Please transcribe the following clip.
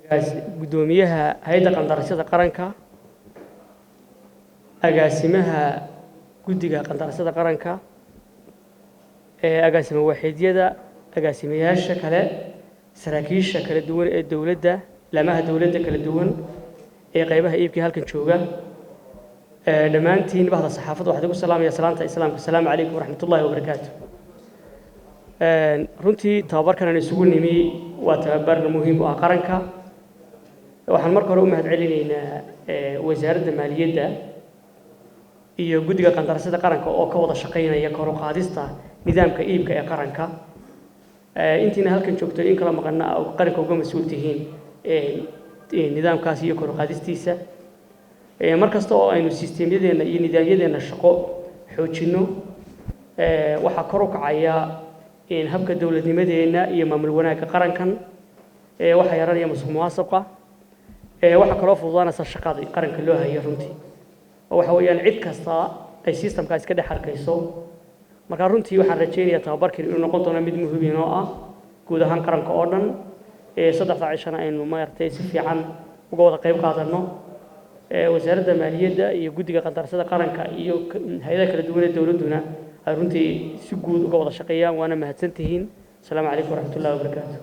Guddoomiyaha Hay-adda Qandaraasyada Qaranka, agaasimaha Guddiga Qandaraasyada Qaranka, agaasimo waaxeedyada, agaasimayaasha kale, saraakiisha kala duwan ee dowladda, laamaha dowladda kala duwan ee qaybaha iibkii halkan jooga, dhammaantiin bahda saxaafadda, waxaan igu salaamaya salaanta Islaamka: asalaamu calaykum waraxmatullaahi wabarakaatu. Runtii tababarkan aan isugu nimi waa tababar muhiim u ah qaranka. Waxaan marka hore u mahad celinaynaa Wasaaradda Maaliyadda iyo Guddiga Qandaraasyada Qaranka oo ka wada shaqaynaya kor u qaadista nidaamka iibka ee qaranka. Intiina halkan joogto, in kala maqana, qaranka uga mas-uul tihiin nidaamkaas iyo kor u qaadistiisa. Mar kasta oo aynu sisteemyadeenna iyo nidaamyadeenna shaqo xoojinno, waxaa kor u kacaya habka dowladnimadeenna iyo maamul wanaagga qarankan, waxaa yaranaya musuq muwaasuqa, waxaa kaloo fududaanaysa shaqada qaranka loo hayo runtii, oo waxa weeyaan cid kasta ay systemkaa iska dhex arkayso. Marka runtii waxaan rajaynayaa tababarkan inuu noqon doono mid muhiim oo ah guud ahaan qaranka oo dhan. 3da cishana aynu maaragtay si fiican uga wada qayb qaadanno. Wasaaradda Maaliyadda iyo Guddiga Qandaraasyada Qaranka iyo hay-adaha kala duwan ee dowladduna ay runtii si guud uga wada shaqeeyaan. Waana mahadsantihiin. Asalaamu calaykum waraxmatullahi wabarakaatu.